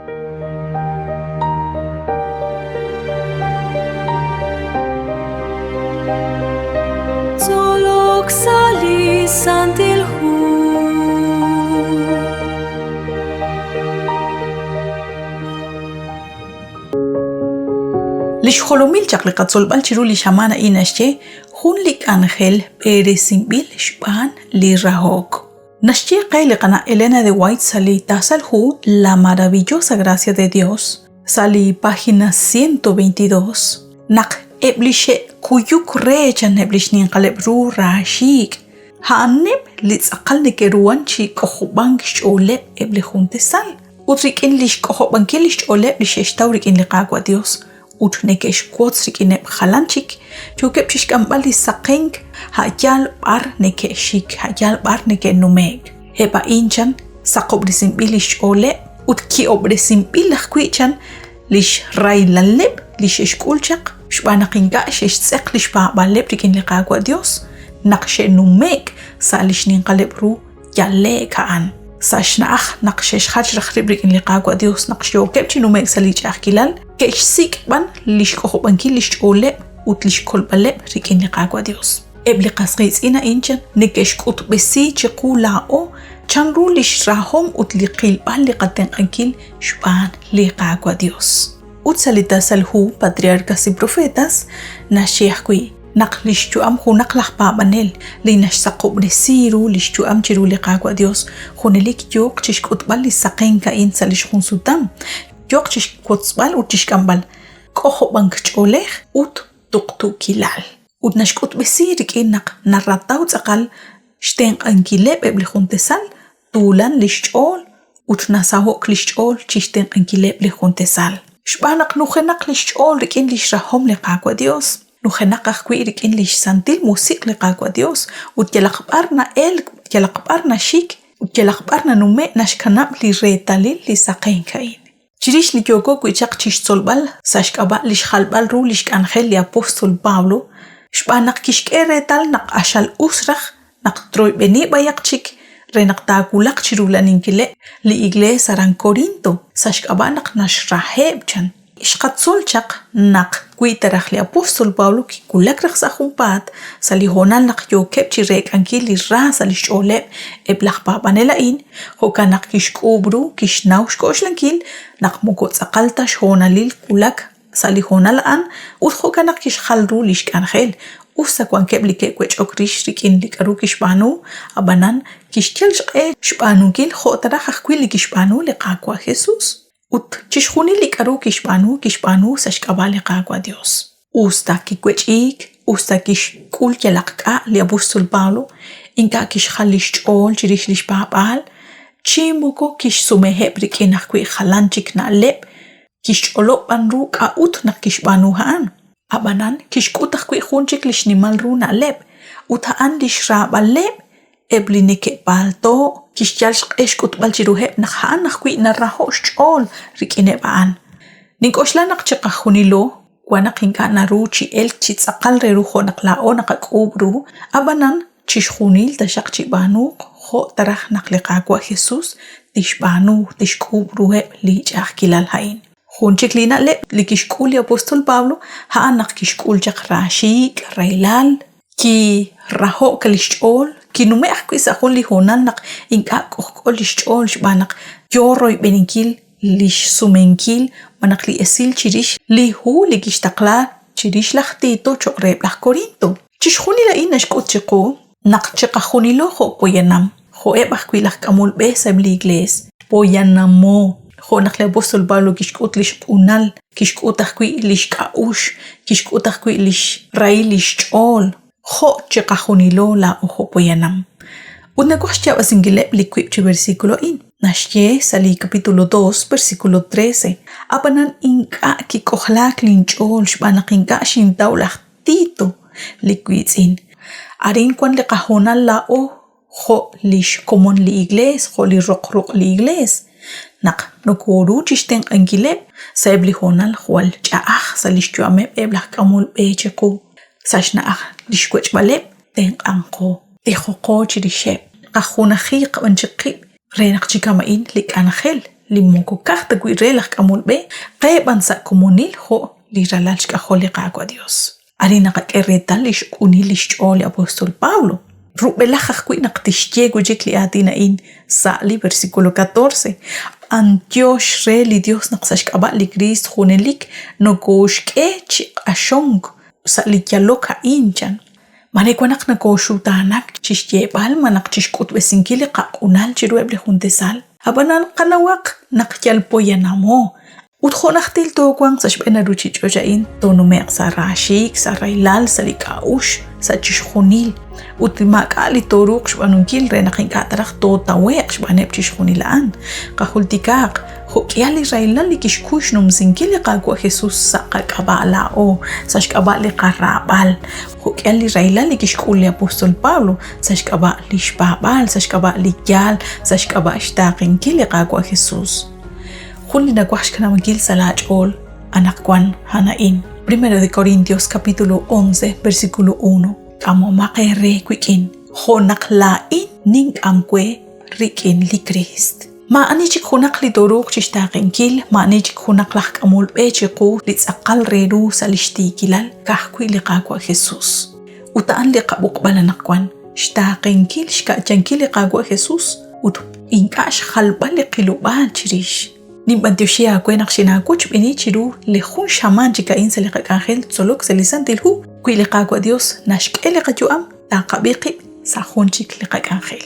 Tzolok sa' li Santil Hu. Li xjolomil chaq li qatzolb'al chiru li xamaan a'in naxye jun li k'anjel b'eresinb'il xb'aan li rahok. Naxye qe li qana' Elena de White sa' li tasal hu La maravillosa gracia de Dios sa' li página 122 naq eb' li xe'kuyuk re chan eb' li xninqaleb' ru raaxiik' a'aneb' li tz'aqal neke'ruhan chi k'ojob'ank xch'ooleb' eb' li jun tasal ut rik'in li xk'ojob'ankil li xch'ooleb' li xe'xtaw rik'in li Qaawa' Dios ut neke'xwotz rik'ineb' jalan chik, yookeb' chixk'amb'al li saqenk a' yaal b'ar neke'xik, a' yaal b'ar neke'nume'k. Eb' a'in chan saqob'resinb'il lix ch'ooleb' ut ki'ob'resinb'il ajwi' chan lix rahilaleb' li xe'xk'ul chaq xb'aan naq ink'a' xe'xtz'eq lix paab'aaleb' rik'in li Qaawa' Dios naq xe'nume'k sa' li xninqaleb' ru yale'k a'an. Sa' xna'aj naq xe'xjach raj rib' rik'in li Qaawa' Dios naq yookeb' chi nume'k sa' li ch'a'ajkilal, ke'xsik' b'an li xk'ojob'ankil lix ch'ooleb' ut lix kolb'aleb' rik'in li Qaawa' Dios. Eb' li qas qiitz'in a'in chan neke'xk'utb'esi chiqu laa'o chanru lix rahom ut li qilb'al li qatenq'ankil xb'aan li Qaawa' Dios. Ut sa' li tasal hu Patriarcas y Profetas naxye ajwi' naq li xyu'am junaq laj paab'anel li naxsaqob'resi ru li xyu'am chiru li Qaawa' Dios junelik yooq chixk'utb'al li saqenk a'in sa' li xjunsutam, yooq chixwotzb'al ut chixk'amb'al k'ojob'ank ch'oolej ut tuqtuukilal. Ut naxk'utb'esi rik'in naq narataw tz'aqal xtenq'ankileb' eb' li juntesal tuulan li xch'ool ut nasaho'k li xch'ool chi xtenq'ankileb' li juntesal. Xb'aan naq nujenaq li xch'ool rik'in li xrahom li Qaawa' Yos, nujenaq ajwi' rik'in li xsantil musiq' li Qaawa' Yos, ut yalaq b'ar na'elk, yalaq b'ar naxik ut yalaq b'ar nanume'k naxkanab' li reetalil li saqenk a'in. Chirix li yooko wi' chaq chi xtzolb'al sa' xk'ab'a' li xjalb'al ru li xk'anjel li apóstol Pablo, xb'aan naq kixk'e reetal naq q'axal us raj naq troyb'eni b'ayaq chik re naq taawulaq chi rula'aninkileb' li Iklees aran Corinto sa' xk'ab'a' naq naxraheb', chan. Xqatzol chaq naq wi ta raj li apóstol Pablo kiwulak raj sa' junpaat sa' li hoonal naq yookeb' chi reek'ankil li ra sa' li xch'ooleb' eb' laj paab'anel a'in, jo'kan naq kixk'uub' ru kixnaw xk'oxlankil naq moko tz'aqal ta xhoonalil wulak sa' li hoonal a'an ut jo'kan naq kixjal ru li xk'anjel, us ta wankeb' li ke'wech'ok rix rik'in li k'aru kixb'aanu, ab'anan kixyal xq'e xb'aanunkil jo' ta raj ajwi' li kixb'aanu li Qaawa' Jesús. Ut chixjunil li k'aru kixb'aanu, kixb'aanu sa' xk'ab'a' li Qaawa' Yos. Us ta kiwech'iik, us ta kixk'ul yalaq k'a' li apóstol Pablo, ink'a' kixjal li xch'ool chirix li xpaab'aal, chi moko kixsumeheb' rik'in ajwi' jalan chik na'leb', kixch'olob' b'an ru k'a'ut naq kixb'aanu a'an. Ab'anan, kixk'ut ajwi' jun chik li xnimal ru na'leb', ut a'an li xraab'aleb' Eb' li neke'paalto' kixyal xq'e xk'utb'al chiruheb' naq a'an ajwi' naraho' xch'ool rik'ineb' a'an. Nink'oxla naq chiqajunilo wan naq ink'a' naru chi elk chi tz'aqal re ru jo' naq laa'o naqak'uub' ru, a'b'anan chixjunil taxaq chib'aanuuq jo' taraj naq li Qaawa' Jesus tixb'aanu, tixk'uub' ruheb' li ch'a'ajkilal a'in. Jun chik li na'leb' li kixk'ul li apóstol Pablo a'an naq kixk'ul chaq raaxiik', rahilal, Kiraho'k li xch'ool, kinume'k ajwi' sa' jun li hoonal naq ink'a' k'ojk'o li xch'ool xb'aan naq yo royb'eninkil li xsumenkil malaj li esil chirix li hu li kixtaqla chirix laj Tito cho'q reheb' laj Corinto. Chixjunil a'in naxk'ut chiqu naq chiqajunilo jo' poyanam, jo'eb' ajwi' laj k'amol b'e sa'eb' li Iklees, poyanamo, jo' naq li apóstol Pablo kixk'ut li xq'unal, kixk'ut ajwi' li xk'a'uxl, kixk'ut ajwi' li xrahil li xch'ool, jo' chiqajunilo laa'o jo' poyanam. Ut nawaj xyaab'asinkileb' li wiib' chi versículo a'in. Naxye sa' li capítulo 2, versículo 13, Ab'anan ink'a' kik'ojlaak linch'ool xb'aan naq ink'a' xintaw laj Tito, li wiitz'in. Arin wank li qahoonal laa'o jo' li xkomon li Iglees, jo' li roq ruq' li Iglees, naq nokoru chixtenq'ankileb' sa'eb' li hoonal jwal ch'a'aj sa' lix yu'ameb' eb' laj k'amol b'e chiqu. Sa' xna'aj lix wech'b'aleb', tenq'anqo, tijoqo chirixeb', qajunajiiq b'an chik qib' re naq chi kama'in li k'anjel. li moko ka'aj ta wi' re laj k'amol b'e, qe b'an sa' komonil jo' li ralal xk'ajol li Qaawa' Dios. Arin naqak'e reetal li xq'unil li xch'ool li apóstol Pablo. Rub'elaj ajwi' naq tixye wi' chik li aatin a'in sa' li versículo 14, B'antiox re li Dios naq sa' xk'ab'a' li Kriist junelik nokooxk'e chi q'axonk sa' li yalok a'in, chan. Mare wan naq nokooxutaanak chi xyeeb'al malaj chi xk'utb'esinkil li qaq'unal chiruheb' li jun tasal, ab'anan qanawaq naq yal poyanamo Ut jo' najtil toowanq sa' xb'een a ruuchich'och' a'in, toonume'q sa' raaxiik', sa' rahilal, sa' li k'a'uxl, sa' chixjunil. Ut maak'a' li tooruuq xb'aanunkil re naq ink'a' ta raj tootawe'q xb'aaneb' chixjunil a'an. Qajultikaaq, jo' k'ihal li rahilal li kixkuy xnumsinkil li Qaawa' Jesus sa' qak'ab'a' laa'o, sa' xk'ab'a' li qaraab'al, jo' k'ihal li rahilal li kixk'ul li apóstol Pablo sa' xk'ab'a' li xpaab'aal, sa' xk'ab'a' li yaal, sa' xk'ab'a' xtaaqenkil li Qaawa' Jesus. Jun li nawaj xkanab'ankil sa' laach'ool anaqwan a'an a'in. Primero de Corintios capítulo 11 versículo 1. K'amomaq eere wik'in jo' naq laa'in nink'am we rik'in li Kriist. Maa'ani chik junaq li tooruuq chi xtaaqenkil, maa'ani chik junaq laj k'amol b'e chiqu li tz'aqal re ru sa' li xtiikilal, ka'ajwi' li Qaawa' Jesús. Ut a'an li qab'oqb'al anaqwan, xtaaqenkil xka'yankil li Qaawa' Jesús ut ink'a' xjalb'al li qilob'aal chirix. Ninb'antioxi aawe naq xinaawochb'eeni chiru li jun xamaan chik a'in sa' li qak'anjel tzolok sa' li Santil Hu. Wi li Qaawa' Dios naxk'e li qayu'am, taqab'i qib' sa' jun chik li qak'anjel.